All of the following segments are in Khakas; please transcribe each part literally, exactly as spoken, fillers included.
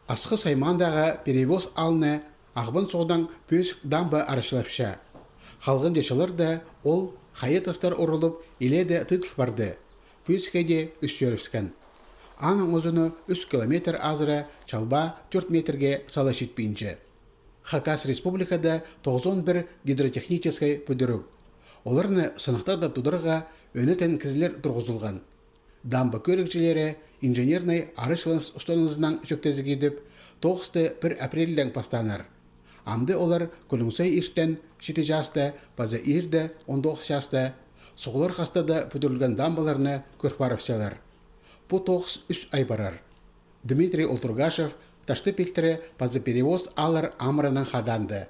Асхыс аймаандағы Перевоз аалны Ағбан суғнаң Пӧзік дамба арачылапча. Халғанҷы чылларда ол хайа тастар урулып, илееде тыдыл парды. Пӧзікке дее ӱс чӧрібіскен. Аның узуны ӱс километр азыра, чалбаа тӧрт метрге сала читпинче. Хакас Республикада тоғызон пір гидротехническай пӱдіріг. Оларны сыныхтарда тударға ӧнетін кізілер турғызылған. Дамба кӧрігҷілері инженернай арачыланыс устаназынаң чӧптезіг идіп, тоғысты пір апрельдең пастааннар. Амды олар кӱлӱнзей иртен читі часта паза иирде он тоғыс часта суғлар хастада пӱдірілген дамбаларны кӧр парыбысчалар. Пу тоғыс ӱс ай парар. Дмитрий Олтургашев Таштып пилтірі паза Перевоз ааллар амыранаң хадаанда.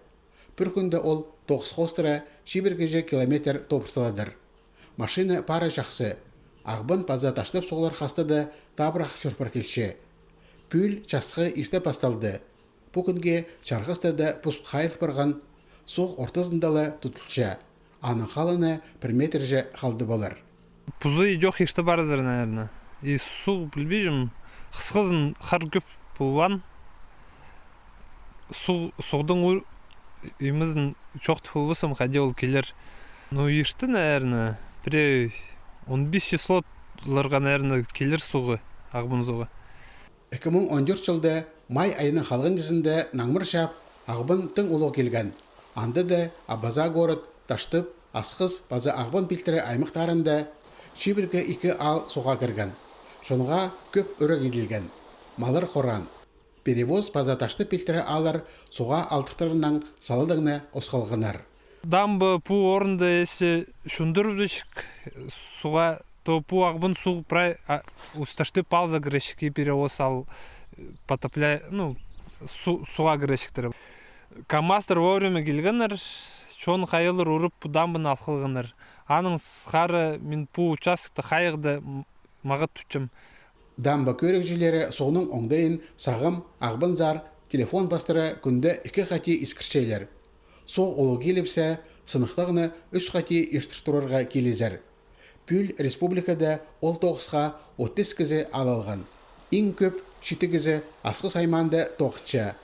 Пір кӱнде ол тоғыс хоостыра чибіргіҷе километр тобыр саладыр. Машина пары чахсы. Ағбан паза Таштып суғлар хастада табырах чӧр пар килче. Пӱӱл часхы ирте пасталды. Пу кӱнге чарғыста даа пус хайыл парған, суғ ортызында ла тудылча. Аның халыны пір метрҷе халды полар. Пузы идӧк ирте парзар, наверное. И суғ, пілбинчем, хысхызын хар кӧп полбаан. Суғ, суғдың у-, имізін чоохтап полбассым, хайди ол килер. Ну, ирте, наверное, пірее он пис числоларға, наверное, килер суғы, Ағбан суғы. Ікі муң он тӧрт чылда май айының халғанҷызында наңмыр чаап, Ағбан тың улуғ килген. Анда даа Абаза город, Таштып, Асхыс паза Ағбан пилтірі аймахтарында чибіргі ікі аал суға кірген. Чонға кӧп ӱрек иділген. Маллар хораан. Перевоз паза Таштып пилтірі ааллар суға алтыртырынаң саладаңна ос халғаннар. Дамба пу орында, если чундырыбысчык суға, то пу Ағбан суғ прай, а, ус Таштып аалзар кірерҷік, и Перевоз аал, э, потопляй-, ну, су-, суға кірерҷіктер. КамАЗтар вовремя килгеннер, чон хайалар урып, пу дамбаны ал халғаннар. Анаң сығара мин пу участокта хайығда м-, мағат тутчам. Дамба кӧрігҷілері суғның оңдайын сағам, Ағбанзар телефон пастыра кӱнде ікі хати искірчелер. Суғ улуғ килібіссе, сыныхтағны ӱс хати иртір турарға килізер. Пӱӱл республикада ол тоғысха отыс кізі аал алған. Иң кӧп читі кізі Асхыс аймаанда тоғынча.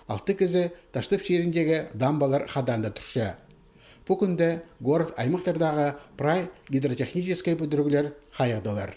Алты кізі Таштып чиріндегі дамбалар хадаанда турча. Пу кӱнде город аймахтардағы прай гидротехническай пӱдіріглер хайығдалар.